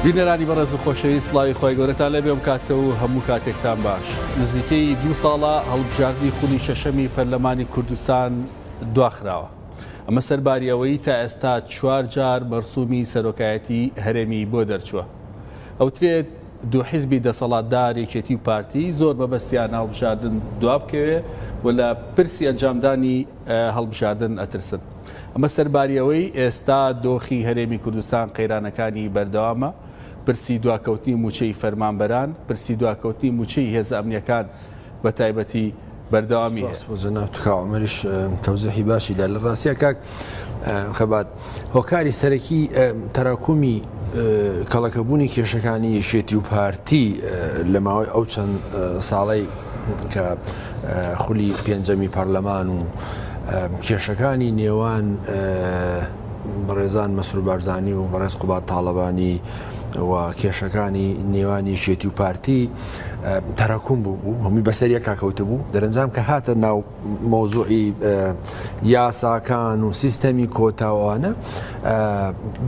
بینەرانی بەڕێز و خۆشەویست سڵاوی خوای گەورەتان لێبێ ئەم کاتە و هەموو کاتێکتان باش. نزیکەی دوو ساڵە هەڵبژاردنی خولی شەشەمی پەرلەمانی کوردستان دواخراوە. ئەمە سەرباری ئەوەی تا ئێستا چوار جار مەرسومی سەرۆکایەتی هەرێمی بۆ دەرچووە. ئەوترێت دوو حیزبی دەسەڵاتدار یەکێتی و پارتی زۆر مەبەستیانە هەڵبژاردن دوابکەوێ و لە پرسی ئەنجامدانی هەڵبژاردن ئەترسن. ئەمە سەرباری ئەوەی ئێستا دۆخی هەرێمی کوردستان قەیرانەکانی بەردەوامە، پرسی دواکەوتنی مووچەی فەرمانبەران، پرسی دواکەوتنی مووچەی هێزە ئەمنییەکان بە تایبەتی بەردەوامی هەیە. سپاس بۆ جەنابت کاک عومەریش تەوزیحی باشی دا. لە ڕاستیا کاک خەبات هۆکاری سەرەکی تەراکومی کەڵەکەبوونی کێشەکانی یەکێتی و پارتی لە ماوەی ئەو چەند ساڵەی کە خولی پێنجەمی پەرلەمان و کێشەکانی نێوان بەڕێزان مەسرور بارزانی و بەڕێز قوباد تاڵەبانی و کێشەکانی نێوان یەکێتی و پارتی تەراکم بوو بوو هەمووی بەسەر یەکا کەوتبوو دەرەنجام کە هاتە ناو مەوزوعی یاساکان و سیستەمی کۆتاوانە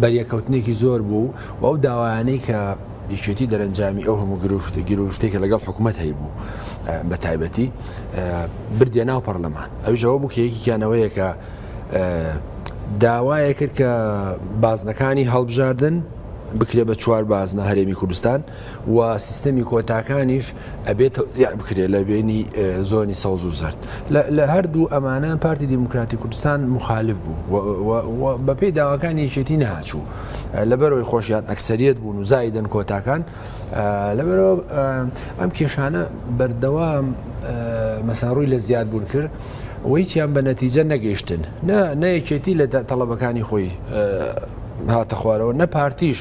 بەریەکەوتنێکی زۆر بوو و ئەو داوایانەی کە یەکێتی دەرەنجامی ئەو هەموو گرفت گیروگرفتێک کە لەگەڵ حکوومەت هەیبوو بە تایبەتی بردیە ناو پەرلەمان ئەویش ئەوە بوو کە یەکێکیان ئەوەیە کە داوایە کرد کە بازنەکانی هەڵبژاردن بکرێ بە چوار بازنە هەرێمی کوردستان و سیستەمی کۆتاکانیش ئەبێت تەوزیع بکرێت لە بینی زۆنی سەوز و زەرد لە هەردوو ئەمانە پارتی دیموکراتی کوردستان مخالف بوو و بەپێی داواکانی یەکێتی نەهاچوو لەبەرەوەی خۆشیان ئەکسەریەت بوون و زایدن کۆتاکان لەبەرەوە ئەم کێشانە بەردەوام مەسا ڕووی لە زیاد بوون کرد و هیچیان بە نەتیجە نەگەیشتن نە نەیەکێتی لە تەڵەبەکانی خۆی هاتە خوارەوە نە پارتیش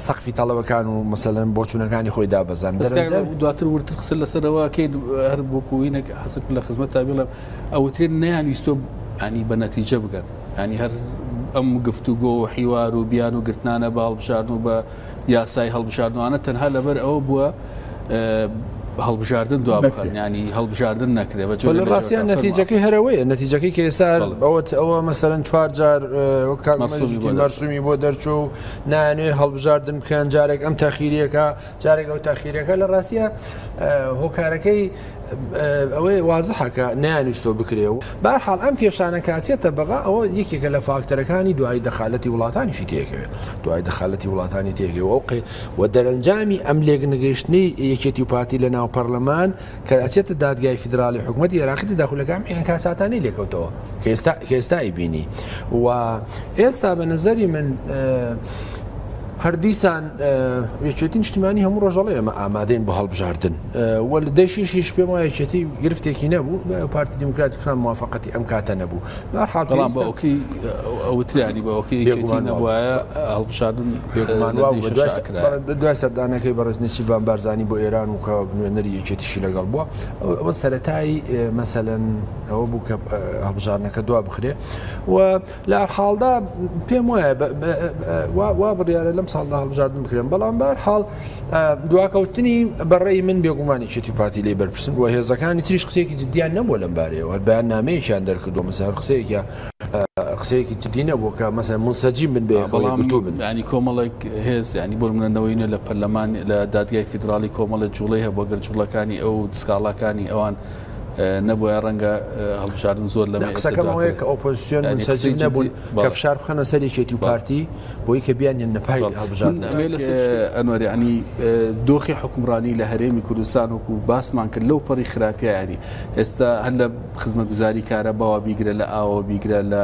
سەقفی تەڵەبەکان و مەسەلەن بۆچوونەکانی خۆی دابەزاند. دەرەنجام. دواتر وردتر قسە لەسەرەوە ئەکەین هەر وەکوو حەزم لە خزمەتتا بڵێم ئەوترێت نەیانویستوە ینی بە نەتیجە بگەن ینی هەر ئەم گفتوگۆ و حیوار و بیان و گرتنانە بە هەڵبژاردن و بە یاسای هەڵبژاردنوانە تەنها لەبەر ئەوە بووە هەڵبژاردن دوا بخەن ینی هەڵبژاردن نەکرێ بە جۆرە لە ڕاستیان نەتیجەکەی هەرەوەیە نەتیجەکەی کە ئێستا ئەوە ئەوە مەسەرەن چوار جار مەرسومی بۆ دەرچوو و نانوێ هەڵبژاردن بکەن جارێک ئەم تاخیریەکە جارێک ئەو تاخیرەکە لە ڕاستە هۆکارەکەی ئەوەی وازحە کە نەیانویستوە بکرێ و بەهەرحاڵ ئەم کێشانە کە ئەچێتە بەغا ئەوە یەکێکە لە فاکتەرەکانی دوای دەخالەتی وڵاتانیشی تێکەوێت دوای دەخالەتی وڵاتانی تێکەوێت ئەو قەی و دەرەنجامی ئەم لێکنەگەیشتنەی یەکێتی و پارتی لە ناو پەرلەمان کە ئەچێتە دادگای فیدراڵی حکوومەتی عێراقی تەداخولەکان ئینعکاساتانەی لێکەوتەوە کە ئێستا کە ئێستا ئەیبینی و ئێستا بە نەزەری من هەر دیسان یەکێتی نیشتیمانی هەموو ڕۆژ ئەڵێ ئێمە ئامادەین بۆ هەڵبژاردن و لە دەشیشیش پێم وایە یەکێتی گرفتێکی نەبوو دوای پارتی دیموکراتی کوردستان موافقەتی ئەم کاتە نەبوو بەهەرحاڵ بەڵام بە ئۆکەی ئەوترانی بە ئۆکەی یەکێتی نەبوایە هەڵبژاردن بێگومان وا بوو دوای سەردانەکەی بەڕێز نێچیرڤان بارزانی بۆ ئێران و کە نوێنەری یەکێتیشی لەگەڵ بووە ئەوە سەرەتای مەسەلەن ئەوە بوو کە هەڵبژاردنەکە دوا بخرێ و لە هەرحاڵدا پێم وایە وا بڕیارە لەم ساڵدا هەڵبژاردن بکرێن بەڵام بەهەرحاڵ دواکەوتنی بەڕێی من بێگومان یەکێتی و پارتی لێی بەرپرسن و هێزەکانی تریش قسەیەکی جدیان نەبووە لەم بارەیەوە هەر بەیاننامەیەکیان دەرکردووە مەسەلەن هەر قسەیەکیان قسەیەکی جدی نەبووە کە مەسەلەن مونسەجیم بن بەیەکەوە بەڵام یەکگرتوو بن. یانی کۆمەڵێک هێز یانی بۆ نمونە نەوەی نوێ لە پەرلەمان لە دادگای فیدراڵی کۆمەڵێک جوڵەی هەبووە گەر جوڵەکانی ئەو سکاڵاکانی ئەوان نەبوایە ڕەنگە هەڵبژاردن زۆر لەمە نا قسەکەم ئەوەیە کە ئۆپۆزسیۆن مونسەجم نەبوون کە فشار بخەنە سەر یەکێتی و پارتی بۆی کە بیانهێننە پای هەڵبژاردن. ئەنوەر یانی دۆخی حوکمڕانی لە هەرێمی کوردستان وەکو باسمان کرد لەو پەڕی خراپیە یانی ئێستا هەر لە خزمەتگوزاری کارەباوە بیگرە لە ئاوەوە بیگرە لە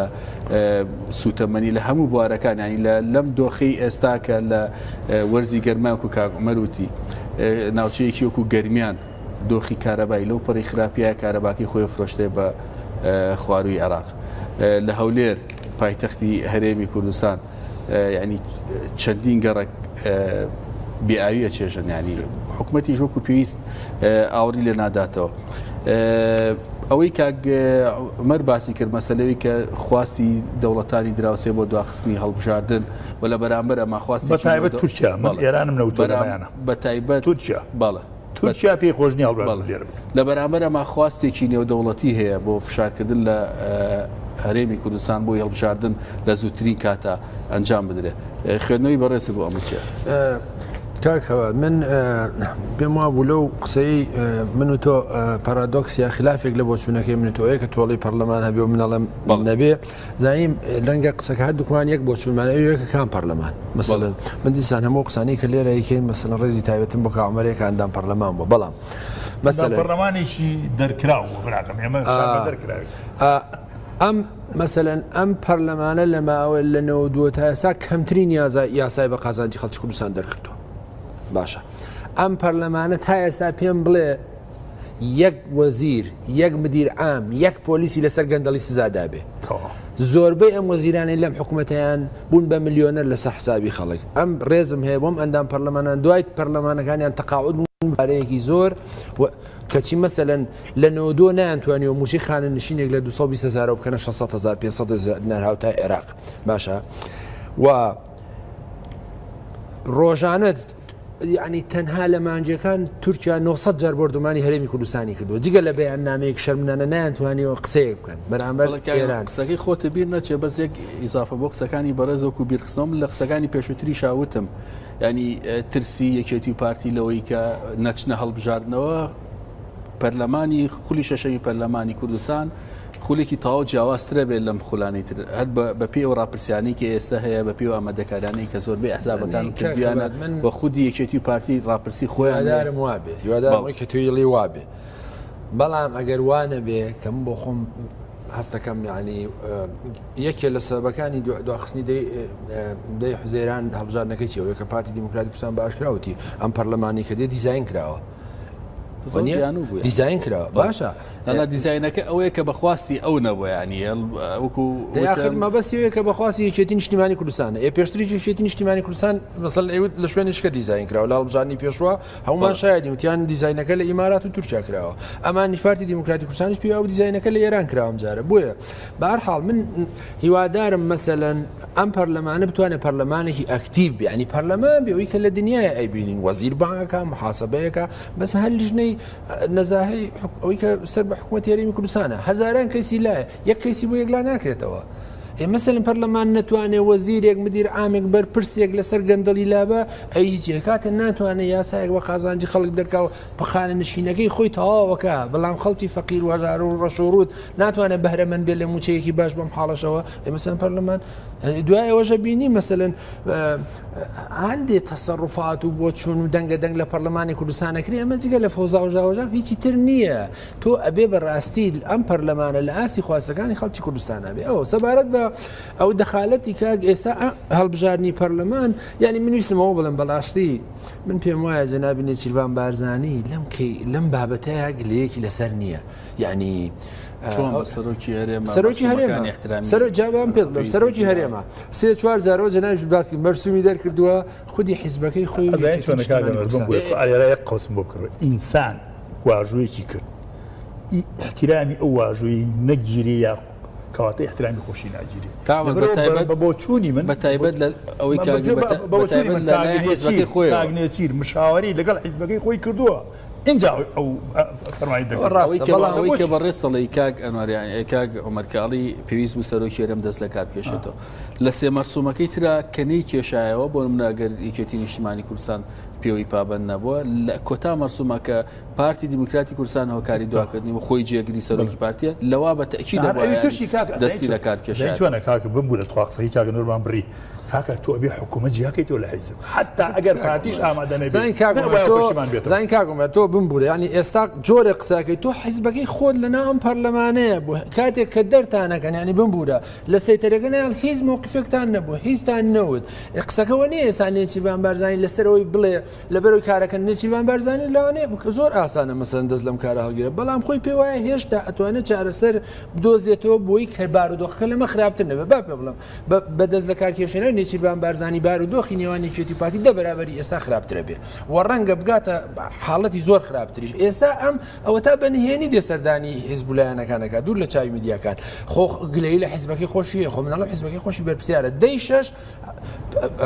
سوتەمەنی لە هەموو بوارەکان یانی لە لەم دۆخی ئێستا کە لە وەرزی گەرما وەکو کاک عومەر وتی ناوچەیەکی وەکو گەرمیان دۆخی کارەبای لەو پەڕی خراپیایە کارەباکەی خۆی ئەفرۆشرێ بە خوارووی عێراق لە هەولێر پایتەختی هەرێمی کوردستان یعنی چەندین گەڕەک بێ ئاوی ئەچێژن یعنی حکومەتیش وەکو پێویست ئاوڕی لێ ناداتەوە ئەوەی کاک عومەر باسی کرد مەسەلەوی کە خواستی دەوڵەتانی دراوسێ بۆ دواخستنی هەڵبژاردن و لە بەرامبەر ئەما خواستی بە تایبەت تورکیا من ئێرانم نەوتوە لەمەیانە بە تایبەت تورکیا بەڵێ. تورکیا پێی خۆش نیە هەڵبژاردن لێرە بکرێت. لە بەرامبەر ئەمە خواستێکی نێودەوڵەتی هەیە بۆ فشارکردن لە هەرێمی کوردستان بۆی هەڵبژاردن لە زووترین کاتا ئەنجام بدرێت. خوێندنەوەی بەڕێزت بۆ ئەمە چیە؟ کاک هەوار من پێم وابوو لەو قسەی من و تۆ پارادۆکس یا خلافێک لە بۆچوونەکەی من و تۆ کە تۆڵی پەرلەمان هەبێ و منەڵم نەبێ زانیم لەنگە قسەکە هەردووکمان یەک بۆچوونمان ئەوەیە کە کام پەرلەمان مەسەلەن من دیسان هەموو قسانەی کە لێرە یکەین مەسەلەن ڕێزی تایبەتم بۆ کاک عومەرێک کە ئەندام پەرلەمان بووە بەڵام مەسەلەن پەرلەمانێکی دەرکراو بوو براکەم ئێمە دەرکراوین ئەم مەسەلەن ئەم پەرلەمانە لە ماوە لە 92 تا ئێستا کەمترین یاسای بە قازانجی خەڵکی کوردستان دەرکردووە باشە ئەم پەرلەمانە تا ئێستا پێم بڵێ یەک وەزیر، یەک مدیر عام، یەک پۆلیسی لەسەر گەندەڵی سزا دابێ. زۆربەی ئەم وەزیرانەی لەم حکومەتەیان بوون بە ملیۆنەر لەسەر حسابی خەڵک. ئەم ڕێزم هەیە بۆم ئەندام پەرلەمانان دوای پەرلەمانەکانیان تەقاعود بوون پارەیەکی زۆر و کەچی مەسەلەن لە 92 نەیانتوانیوە مووچەی خانەنشینێک لە 220 هەزارەوە بکەنە 600 هەزار 500 هەزار دینار هاوتای عێراق باشە و ڕۆژانە یەعنی تەنها لە مانگێکان تورکیا 900 جار بۆردومانی هەرێمی کوردستانی کردووە جگە لە بەیاننامەیەک شەرمنانە نەیانتوانیوە قسەیەک بکەن بەرامبەر ئێران. قسەکەی خۆتە بیر نەچێ بەس یەک ئیزافە بۆ قسەکانی بەڕێز وەکو بیرخستنەوە من لە قسەکانی پێشووتریشا وتم یانی ترسی یەکێتی و پارتی لەوەی کە نەچنە هەڵبژاردنەوە پەرلەمانی خولی شەشەمی پەرلەمانی کوردستان خولێکی تەواو جیاوازترە بێت لەم خولانەی تر هەر بە پێی ئەو ڕاپرسیانەی کە ئێستا هەیە بە پێی ئەو ئامادەکاریانەی کە زۆربەی ئەحزابەکان کردویانە و خودی یەکێتی و پارتی ڕاپرسی خۆیان هیوادارم وابێ هیوادارم ئەوەی کە تۆ یڵی وابێ بەڵام ئەگەر وا نەبێ کە من بۆ خۆم هەستەکەم یعنی یەکێ لە سەبەکانی دواخستنی دەی حوزەیران هەڵبژاردنەکەی چیەوەی کە پارتی دیموکراتی کوردستان بە ئاشکراوتی ئەم پەرلەمانی کە دێ دیزاین کراوە دیزاین کراوە باشە نا دیزاینەکە ئەوەیە کە بەخواستی ئەو نەبووە یانی وەکو آخر مەبەستی ئەوەیە کە بەخواستی یەکێتی نیشتیمانی کوردستانە ئێ پێشتریش یەکێتی نیشتیمانی کوردستان مەسەل ئەیوت لە شوێنێکە دیزاین کراوە لە هەڵبژاردنی پێشوە هەمومان شایدین وتیان دیزاینەکە لە ئیمارات و تورکیا کراوە ئەمانیش پارتی دیموکراتی کوردستانیش پێی ئەو دیزاینەکە لە ئێران کراوە ئەمجارە بۆیە بە هەر حاڵ من هیوادارم مەسەلەن ئەم پەرلەمانە بتوانێت پەرلەمانێکی ئەکتیڤ بێ ینی پەرلەمان بێ ئەوی کە لە دنیای ئەیبینین وەزیر بانگەکە محاسبەیەکە بەس هەر لیژنەی نەزاهەی ئەوەی کە سەر بە حکوومەتی هەرێمی کوردستانە هەزاران کەسی لایە یەک کەسی بۆ یەکلا ناکرێتەوە. ئێ مەسەلەن پەرلەمان نەتوانێ وەزیرێک مدیر عامێک بەرپرسێک لەسەر گەندەڵی لابا ئەی هیچ کاتێ ناتوانێت یاسایەک بە قازانجی خەڵک دەرکا و پخانە نشینەکەی خۆی تەواوەکە بەڵام خەڵکی فەقیر و هەژار و ڕەش و ڕووت ناتوانێت بەهرەمەند بێت لە مووچەیەکی باش بەم حاڵەشەوە ئێ مەسەلەن پەرلەمان دوای ئەوەشە بینی مەسەلەن هەندێ تەسەڕوفات و بۆچوون و دەنگە دەنگ لە پەرلەمانی کوردستان ئەکرێ ئەمە جگە لە فەوزا و ژاوەژاو هیچی تر نییە تۆ ئەبێ بە ڕاستی ئەم پەرلەمانە لە ئاستی خواستەکانی خەڵکی کوردستان ئەبێ ئەو سەبارەت بە ئەو دەخالەتی کاک ئێستا هەڵبژاردنی پەرلەمان یعنی من ویستم ئەوە بڵێم بەڕاستی من پێم وایە جەنابی نێچیرڤان بارزانی لەم کەی لەم بابەتەیە گلەیەکی لەسەر نییە یعنی سەرۆکی هەرێمە سەرۆکی هەرێمە سەرۆک جابان پێت بڵێم سەرۆکی هەرێمە سێ چوار جارەوە جەنابیش باسی مەرسومی دەرکردووە خودی حیزبەکەی خۆی قوسم بۆ بکڕ ئینسان واژوویەکی کرد احترامی ئەو واژووی نەگیرێ یا کەواتە احترامی خۆشی ناگیرێ بە بۆچوونی من بە تایبەت لە ئەوەی کاک نێچیر مشاوەری لەگەڵ حیزبەکەی خۆی کردووە ئینجا ئەو فەرمانی دەکرد. ڕاستە بەڵام ئەوەی کە بەڕێز دەڵێی کاک ئەنوەر یان کاک عومەر کاڵی پێویست بوو سەرۆکی هەرێم دەست لە کار بکێشێتەوە لە سێ مەرسومەکەی ترا کە نەیکێشایەوە بۆ نمونە ئەگەر یەکێتی نیشتمانی کوردستان پێوەی پابەند نەبووە لە کۆتا مەرسومە کە پارتی دیموکراتی کوردستان هۆکاری دواکردنی و خۆی جێگری سەرۆکی پارتیە لەوا بە تەئکید دەستی لە کار کێشایەوە. چۆنە کاک ببورە تخوا قسەکەی کاک ئەنوەرمان بڕی کاکە تۆ ئەبێ حکوومەت جیاکەیتەوە لە حیزب حتا ئەگەر پارتیش ئامادە نەبێت زین کاک عومەر تۆ زین کاک عومەر تۆ بمبورە یعنی ئێستا جۆرێک قسەکەی تۆ حیزبەکەی خۆت لەناو ئەم پەرلەمانەیە بوو کاتێک کە دەرتانەکەن یعنی بمبورە لە سەیتەرەکە نایان هیچ مۆقفێکتان نەبوو هیچتان نەوت قسەکەەوە نییە ئێستا نێچیرڤان بارزانی لەسەر ئەوەی بڵێ لەبەرەوەی کارەکە نێچیرڤان بارزانی لەوانەیە بکە زۆر ئاسانە مەسەن دەست لەم کارە هەڵگرێت بەڵام خۆی پێ وایە هێشتا ئەتوانێت چارەسەر بدۆزێتەوە بۆی کە بارودۆخەکە لەمە خراپتر نەبێت با پێ بڵێم بە دەست لەکارکێشانەوەی نێچیرڤان بارزانی بارودۆخی نێوان یەکێتی و پارتی دە بەرابەری ئێستا خراپترە بێ و ڕەنگە بگاتە حاڵەتی زۆر خراپتریش ئێستا ئەم ئەوەتا بە نهێنی دێ سەردانی حیزب و لایەنەکان ئەکات دوور لە چاوی میدیاکان خۆ گلەیی لە حیزبەکەی خۆشی هەیە خۆ مناڵم حیزبەکەی خۆشی بەرپرسیارە دەی شەش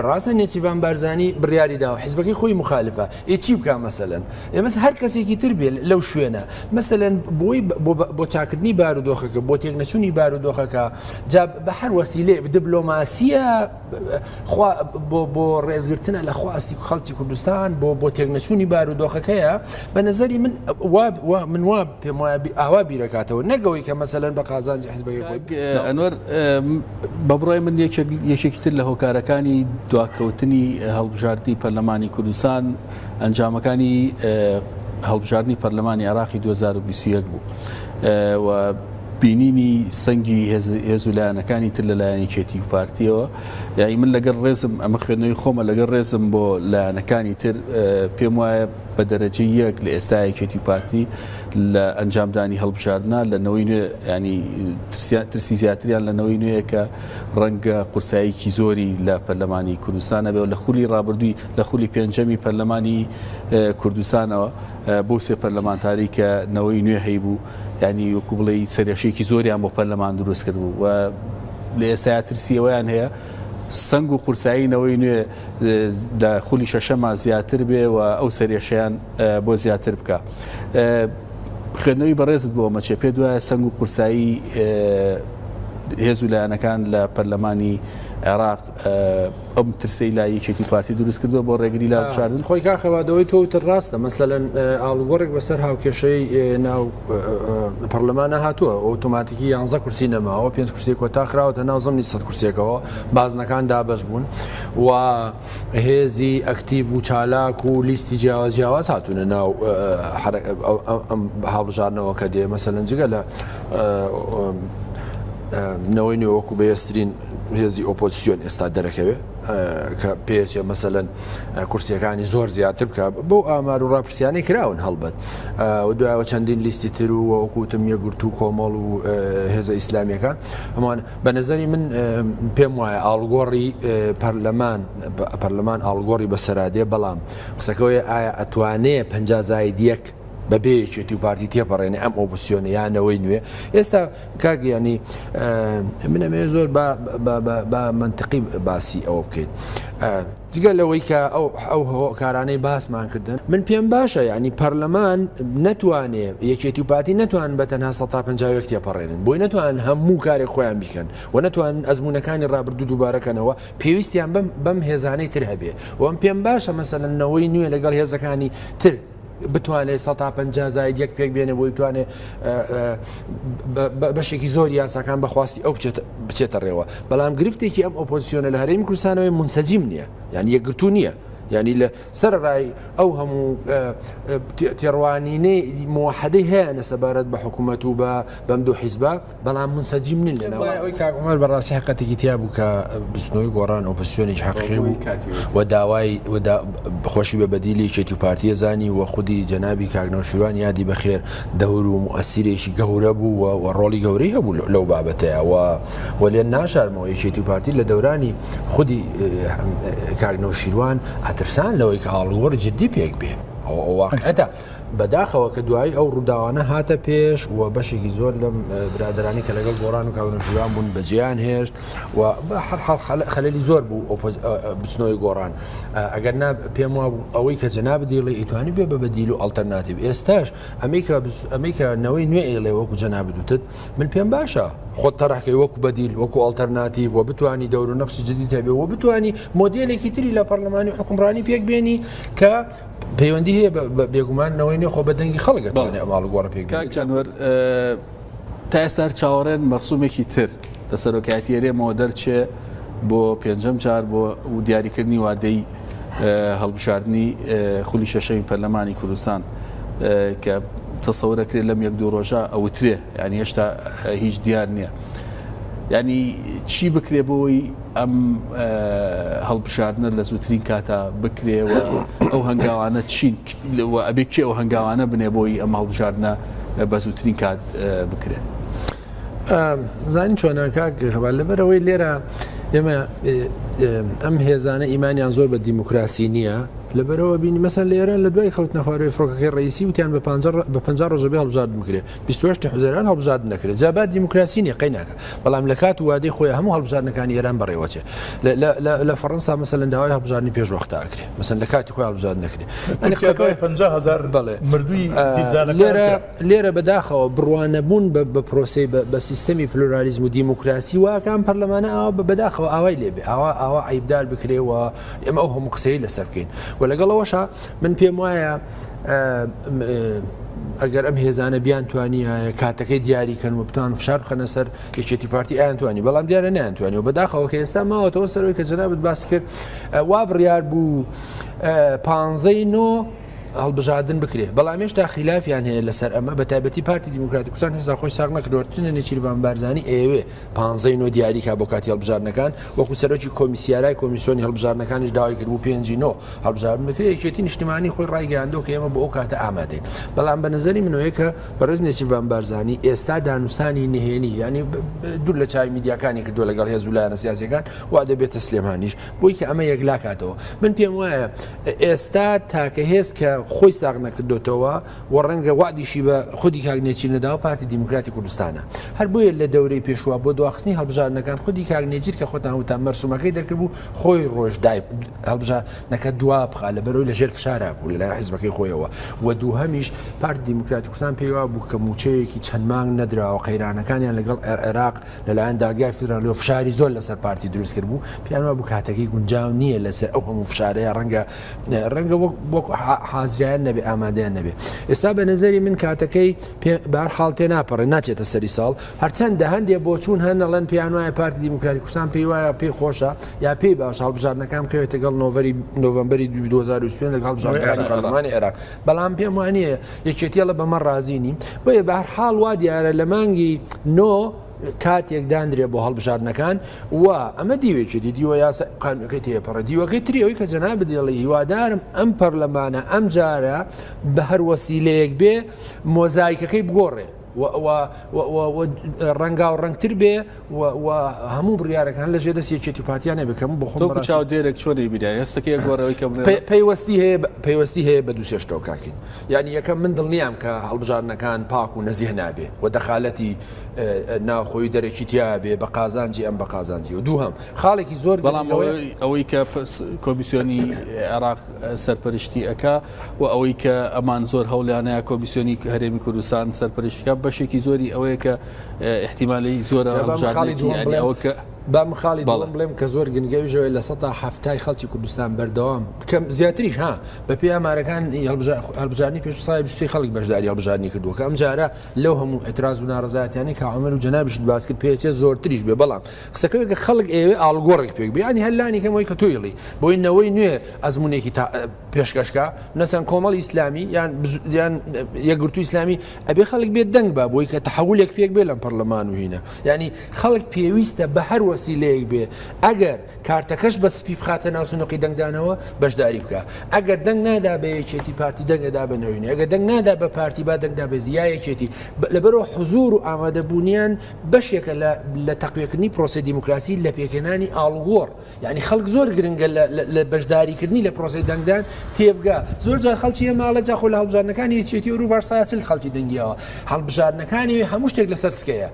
ڕاستە نێچیرڤان بارزانی بڕیاری داوە حیزبەکەی خۆی خۆی مخالفە ئێ چی بکا مەسەلەن ئێ مەس هەر کەسێکی تر بێ لەو شوێنە مەسەلەن بۆی بۆ چاکردنی بارودۆخەکە بۆ تێکنەچوونی بارودۆخەکە جا بە هەر وەسیلەیەک دبلۆماسیە خوا بۆ بۆ ڕێزگرتنە لە خواستی خەڵکی کوردستان بۆ بۆ تێکنەچوونی بارودۆخەکەیە بە نظری من وا وا من وا پێم وایە ئاوا بیرەکاتەوە نەگەوەی کە مەسەلەن بە قازانجی حزبەکەی خۆی ئەنوەر بە بڕای من یەکێک یەکێکی تر لە هۆکارەکانی دواکەوتنی هەڵبژاردنی پەرلەمانی کوردستان ئەنجامەکانی هەڵبژاردنی پەرلەمانی عێراقی 2021 بوو و بینینی سەنگی هێز و لایەنەکانی تر لە لایەن یەکێتی و پارتیەوە یانی من لەگەڵ ڕێزم ئەمە خوێندنەوەی خۆمە لەگەڵ ڕێزم بۆ لایەنەکانی تر پێم وایە بە دەرەجەی یەک لە ئێستا یەکێتی و پارتی لە ئەنجامدانی هەڵبژاردنە لە نەوەی نوێ ینی ترسی زیاتریان لە نەوەی نوێیە کە ڕەنگە قورساییکی زۆری لە پەرلەمانی کوردستان هەبێ و لە خولی ڕابردووی لە خولی پێنجەمی پەرلەمانی کوردستانەوە بۆ سێ پەرلەمانتاری کە نەوەی نوێ هەیبوو ینی وەکو بڵێ سەرێشێکی زۆریان بۆ پەرلەمان دروست کرد بوو و لە ئێستا ترسی ئەوەیان هەیە سەنگ و قورسایی نەوەی نوێ لە خولی شەشەما زیاتر بێ و ئەو سەرێشەیان بۆ زیاتر بکا. خوێندنەوەی بەڕێزت بۆ ئەمە چیە؟ پێت وایە سەنگ و قورسایی هێز و لایەنەکان لە پەرلەمانی عێراق ئەم ترسەی لای یەکێتی و پارتی دروست کردووە بۆ ڕێگری لە هەڵبژاردن؟ خۆی کاک خەبات ئەوەی تۆ وتت ڕاستە، مەسەلەن ئاڵوگۆڕێک بەسەر هاوکێشەی ناو پەرلەمانە هاتووە، ئۆتۆماتیکی یانزە کورسی نەماوە، پێنج کورسی کۆتا خراوەتە ناو زمنی سەد کورسیەکەوە، بازنەکان دابەش بوون و هێزی ئەکتیڤ و چالاک و لیستی جیاواز جیاواز هاتوونە ناو ئەم هەڵبژاردنەوە کە دێ مەسەلەن جگە لە نەوەی نوێ وەکو بەهێزترین هێزی ئۆپۆزیسیۆن ئێستا دەرەکەوێ کە پێچێ مەسەلەن کورسیەکانی زۆر زیاتر بکە بەو ئامار و ڕاپرسیانەی کراون هەڵبەت و دوایەوە چەندین لیستی تر و وەکوتم یەکگرتوو کۆمەڵ و هێزە ئیسلامیەکان هەمان بە نەزەری من پێم وایە ئاڵوگۆڕی پەرلەمان پەرلەمان ئاڵوگۆڕی بەسەرا دێ بەڵام قسەکەوەیە ئایا ئەتوانێ 50 زاید یەک بە بێ یەکێتی و پارتی تێپەڕێنێ ئەم ئۆپۆزسیۆنە یا نەوەی نوێ ئێستا کاک ینی من ئەمەوێ زۆر بە منطقی باسی ئەوە بکەین. جگە لەوەی کە ئەو ئەو هۆکارانەی باسمان کردن من پێم باشە یانی پەرلەمان نەتوانێ یەکێتی و پارتی نەتوان بە تەنها 151 تێپەڕێنن بۆی نەتوان هەموو کارێک خۆیان بیکەن و نەتوان ئەزمونەکانی ڕابردوو دووبارەکەنەوە پێویستیان بەم بەم هێزانەی تر هەبێ وەم پێم باشە مەسەلەن نەوەی نوێ لەگەڵ هێزەکانی تر بتوانێت 150 زاید یەک پێک بێنێ بۆی بتوانێت بەشێکی زۆر یاساکان بەخواستی ئەو بچێتە ڕێوە بەڵام گرفتێکی ئەم ئۆپۆزیسیۆنە لە هەرێمی کوردستانەوەی منسەجیم نییە یعنی یەکگرتوو نییە یعنی لە سەرڕای ئەو هەموو تێڕوانینەی موحدەی هەیە سەبارەت بە حکوومەت و بە بەم دوو حیزبە بەڵام منسەجیم نین لەناو ئەوەی کاک عومەر بەڕاستی حەقیقەتێکی تیا بوو کە بزوتنەوەی گۆڕان ئۆپۆزسیۆنێکی حەقیقی بوو و داوای خۆشی بە بەدیلی یەکێتی و پارتیە زانی و خودی جەنابی کاک نەوشیروان یادی بەخێر دەور و موئەسیرێکی گەورە بوو و ڕۆڵی گەورەی هەبوو لەو بابەتەیە و و لێ ناشارمەوە یەکێتی و پارتی لە دەورانی خودی کاک نەوشیروان ئەترسان لەوەی کە ئاڵوگۆڕی جدی پێک بێ ئەو واقعەتە بەداخەوە کە دوایی ئەو ڕووداوانە هاتە پێش و بەشێکی زۆر لەم برادەرانی کە لەگەڵ گۆڕان و کاک نەوشیروان بوون بەجێیان هێشت و بە هەر حاڵ خەلەلی زۆر بوو بزوتنەوەی گۆڕان ئەگەر نا پێم وابوو ئەوەی کە جەنابت دەیڵێ ئەیتوانی بێ بە بەدیل و ئەڵتەرناتیڤ ئێستاش ئەمەی کە ئەمەی کە نەوەی نوێ ئەیڵێ وەکو جەنابت وتت من پێم باشە خۆت تەرحکەی وەکو بەدیل وەکو ئەڵتەرناتیڤ و بتانی دەور و نەخشی جدیت هەبێ و بتانی مۆدێلێکی تری لە پەرلەمانی حکومڕانی پێک بێنی کە پەیوەندی هەیە بە بێگومان نەوەی نوێ خۆ بە دەنگی خەڵک ئەتوانێ ئەم ئاڵوگۆڕە پێک بێنێ. کاک جانوەر تا ئێستا هەر چاوەڕێن مەرسومێکی تر لە سەرۆکایەتی هەرێمەوە دەرچێ بۆ پێنجەم جار بۆ و دیاریکردنی وادەی هەڵبژاردنی خولی شەشەمی پەرلەمانی کوردستان کە تەسەورەکرێت لەم یەک دوو ڕۆژە ئەوترێ یعنی هێشتا هیچ دیار نییە. یعنی چی بکرێ بۆی ئەم هەڵبژاردنە لە زووترین کاتا بکرێ و ئەو هەنگاوانە چین و ئەبێ کێ ئەو هەنگاوانە بنێ بۆی ئەم هەڵبژاردنە بە زووترین کات بکرێ؟ زانی چۆنە کاک خەبات لەبەرئەوەی لێرە ئێمە ئەم هێزانە ئیمانیان زۆر بە دیموکراسی نییە. لەبەرئەوە بینی مەسەن لە ئێران لە دوای خەوتنە خوارەوەی فڕۆکەکەی ڕەئیسی وتیان بە پانجە بە 50 ڕۆژە بێ هەڵبژاردن بکرێ 28 حوزەیران هەڵبژاردن نەکرێت جا با دیموکراسی نیە قەی ناکە بەڵام لە کات و وادەی خۆی هەموو هەڵبژاردنەکانی ئێران بەڕێوەچێ لە فەڕەنسا مەسەلەن داوای هەڵبژاردنی پێش وەختە ئەکرێ مەسەن لە کاتی خۆی هەڵبژاردن نەکرێ ئەنی قسەکەی 50000 بەڵێ مردووی زیلزالەکان لێرە لێرە بەداخەوە بڕوانەبوون بە پرۆسەی بە سیستەمی پلورالیزم و دیموکراسی واکان پەرلەمانە ئاوا بە بەداخەوە ئاوای لێبێ ئاوا ئاوا عیبدار بکرێ و ئێمە ئەو هەموو قسەی لەسەر بکەین و لەگەڵ ئەوەشا من پێم وایە ئەگەر ئەم هێزانە بیان توانیایە کاتەکەی دیاری کەن و بتوان فشار بخەنە سەر یەکێتی پارتی ئەیان توانی بەڵام دیارە نەیانتوانی و بەداخەوە کە ئێستا ماوەتەوە سەرەوەی کە جەنابت باس کرد وا بڕیار بوو پانزەی نۆ هەڵبژاردن بکرێ بەڵام هێشتا خلافیان هەیە لەسەر ئەمە بە تایبەتی پارتی دیموکراتی کوردستان هێشتا خۆی ساغ نەکردووە چونە نێچیرڤان بارزانی ئەیەوێ پانزەی نۆ دیاریکا بۆ کاتی هەڵبژاردنەکان وەکو سەرۆکی کۆمیسیارای کۆمیسیۆنی هەڵبژاردنەکانیش داوای کردبوو پێنجی نۆ هەڵبژاردن بکرێ یەکێتی نیشتیمانی خۆی ڕایگەیاندووە کە ئێمە بۆ ئەو کاتە ئامادەین بەڵام بە نەزەری منەوەیە کە بەڕێز نێچیرڤان بارزانی ئێستا دانوستانی نهێنی یعنی دوور لە چاوی میدیاکانی کردووە لەگەڵ هێز و لایەنە سیاسیەکان وا دەبێتە سلێمانیش بۆی کە ئەمە یەکلاکاتەوە من پێم وایە ئێستا تاکە هێز کە خۆی ساغ نەکردوتەوە و ڕەنگە وەعدیشی بە خودی کاک نێچیر نەداوە پارتی دیموکراتی کوردستانە. هەر بۆیە لە دەورەی پێشووە بۆ دواخستنی هەڵبژاردنەکان خودی کاک نێچیر کە خۆتان وتان مەرسومەکەی دەرکردبوو خۆی ڕۆژ دای هەڵبژاردنەکە دوا بخا لەبەرئەوەی لە ژێر فشارا بوو لەلایەن حیزبەکەی خۆیەوە و دووهەمیش پارتی دیموکراتی کوردستان پێی وابوو کە مووچەیەکی چەند مانگ نەدراوە قەیرانەکانیان لەگەڵ عێراق لەلایەن دادگای فیدرالیەوە فشاری زۆر لەسەر پارتی دروست کردبوو، پێیان وابوو کاتەکەی گونجاو نییە لەسەر ئەو هەموو فشارەیە، ڕەنگە ڕەنگە وەک وەک حازریان نەبێ ئامادەیان نەبێ. ئێستا بە نەزەری من کاتەکەی بەهەر حاڵ تێ ناپەڕێ ناچێتە سەری ساڵ، هەرچەندە هەندێ بۆچوون هەن ئەڵێن پێیان وایە پارتی دیموکراتی کوردستان پێی وایە پێی خۆشە یا پێی باشە هەڵبژاردنەکان بکەوێتە گەڵ نۆڤەری نۆڤەمبەری 2025 لەگەڵ هەڵبژاردنەکانی پەرلەمانی عێراق، بەڵام پێم وانییە یەکێتی ئەڵێ بەمە ڕازی نیم، بۆیە بەهەر حاڵ وا دیارە لە مانگی نۆ کاتێک دانرێ بۆ هەڵبژاردنەکان و ئەمە دیوێکی دی دیوە یاسا قانونەکەی تێپەڕێ دیوەکەی تری ئەوەی کە جەنابت دەڵێی هیوادارم ئەم پەرلەمانە ئەم جارە بە هەر وەسیلەیەک بێ مۆزایکەکەی بگۆڕێ و ڕەنگاو ڕەنگتر بێ و هەموو بڕیارەکان لە ژێر دەست یەکێتی و پارتیان نەبێ کە من بۆ خۆم تۆ چاودێرێک چۆن دەیبینی هەستەکەی گۆڕەوەی کە پەیوەستی هەیە پەیوەستی هەیە بە دوو سێ شتەوە کاکین یعنی یەکەم من دڵنیام کە هەڵبژاردنەکان پاک و نەزیه نابێ و دەخالەتی ناوخۆی دەرەکی تیا بێ بە قازانجی ئەم بە قازانجی و دووهەم خاڵێکی زۆر بەڵام ئەوەی کە کۆمیسیۆنی عێراق سەرپەرشتی ئەکا و ئەوەی کە ئەمان زۆر هەوڵیانەیە کۆمیسیۆنی هەرێمی کوردستان سەرپەرشتیکە بەشێکی زۆری ئەوەیە کە ئیحتیمالی زۆرە هەڵبژاردنێکی یانی ئەوە کە با من خاڵی دووەم بڵێم کە زۆر گرنگە ئەویش ئەوەیە 70% خەڵکی کوردستان بەردەوام کەم زیاتریش ها بە پێی ئامارەکان هەڵبژاردنی پێش سای 23 خەڵک بەشداری هەڵبژاردنی کردووە کە ئەم جارە لەو هەموو ئەتراز و ناڕەزایەتیانەی کە عومەر و جەنابیشت باس کرد پێچێ زۆرتریش بێ بەڵام قسەکەوێک کە خەڵک ئەیەوێ ئاڵوگۆڕێک پێک بێ یانی هەر لانی کەم ئەوەی کە تۆی ڵی بۆی نەوەی نوێ ئەزمونێکی تا پێشکەش کا مەسەن کۆمەڵی ئیسلامی یان یان یەکگرتوو ئیسلامی ئەبێ خەڵک بێ دەنگ با بۆی کە تەحولێک پێک بێ لەم پەرلەمان و هینە یعنی خەڵک پێویستە بە هەر وەسیلەیەک بێ ئەگەر کارتەکەش بە سپی بخاتە ناو سنوقی دەنگدانەوە بەشداری بکە ئەگەر دەنگ نادا بە یەکێتی پارتی دەنگەدا بە نەوینی ئەگەر دەنگ نادا بە پارتی با دەنگدا بە یا یەکێتی لەبەرەوە حزور و ئامادەبوونیان بەشێکە لە تەقویەکردنی پرۆسەی دیموکراسی لە پێکهێنانی ئاڵوگۆڕ یانی خەڵک زۆر گرنگە لە بەشداریکردنی لە پرۆسەی دەنگدان تێبگا زۆر جار خەڵکی ئێمە ئەڵێ جا خۆ لە هەڵبژاردنەکانی یەکێتی ئەوروپاش 140 خەڵکی دەنگیەوە هەڵبژاردنەکانی هەموو شتێک لەسەر سکەیە.